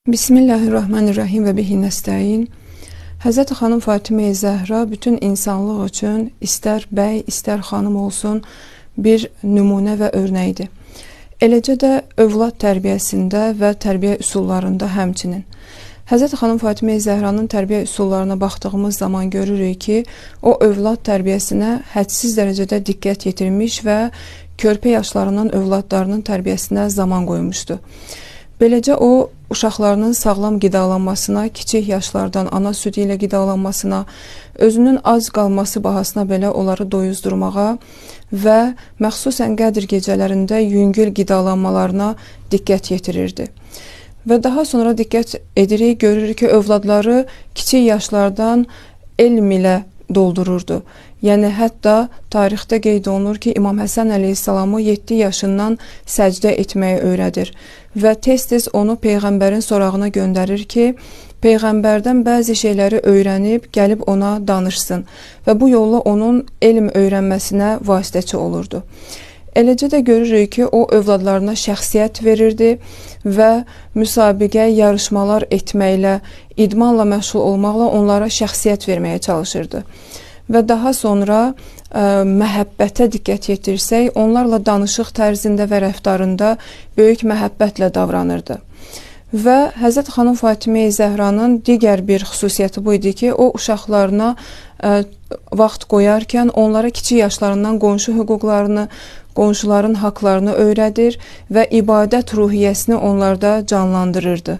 Bismillahirrahmanirrahim və bihi nəstəin. Həzrəti xanım Fatimə Zəhra bütün insanlıq üçün istər bəy, istər xanım olsun bir nümunə və örnəkdir. Eləcə də övlad tərbiyəsində və tərbiyə üsullarında həmçinin. Həzrəti xanım Fatimə Zəhranın tərbiyə üsullarına baxdığımız zaman görürük ki, o övlad tərbiyəsinə hədsiz dərəcədə diqqət yetirmiş və körpə yaşlarından övladlarının tərbiyəsinə zaman qoymuşdu. Beləcə o uşaqlarının sağlam qidalanmasına, kiçik yaşlardan ana südü ilə qidalanmasına, özünün ac qalması bahasına belə onları doyuzdurmağa və məxsusən Qədr gecələrində yüngül qidalanmalarına diqqət yetirirdi. Və daha sonra diqqət edirik, görürük ki, övladları kiçik yaşlardan elm ilə doldururdu. Yəni hətta tarixdə qeyd olunur ki, İmam Həsən əleyhissalamı 7 yaşından səcdə etməyi öyrədir və tez-tez onu peyğəmbərin sorağına göndərir ki, peyğəmbərdən bəzi şeyləri öyrənib gəlib ona danışsın və bu yolla onun elm öyrənməsinə vasitəçi olurdu. Eləcə də görürük ki, o övladlarına şəxsiyyət verirdi və müsabiqə, yarışmalar etməklə, idmanla məşğul olmaqla onlara şəxsiyyət verməyə çalışırdı. Və daha sonra məhəbbətə diqqət yetirsək, onlarla danışıq tərzində və rəftarında böyük məhəbbətlə davranırdı. Və Həzrət xanım Fatimə Zəhranın digər bir xüsusiyyəti bu idi ki, o uşaqlarına vaxt qoyarkən onlara kiçik yaşlarından qonşu hüquqlarını, qonşuların haqlarını öyrədir və ibadət ruhiyyəsini onlarda canlandırırdı.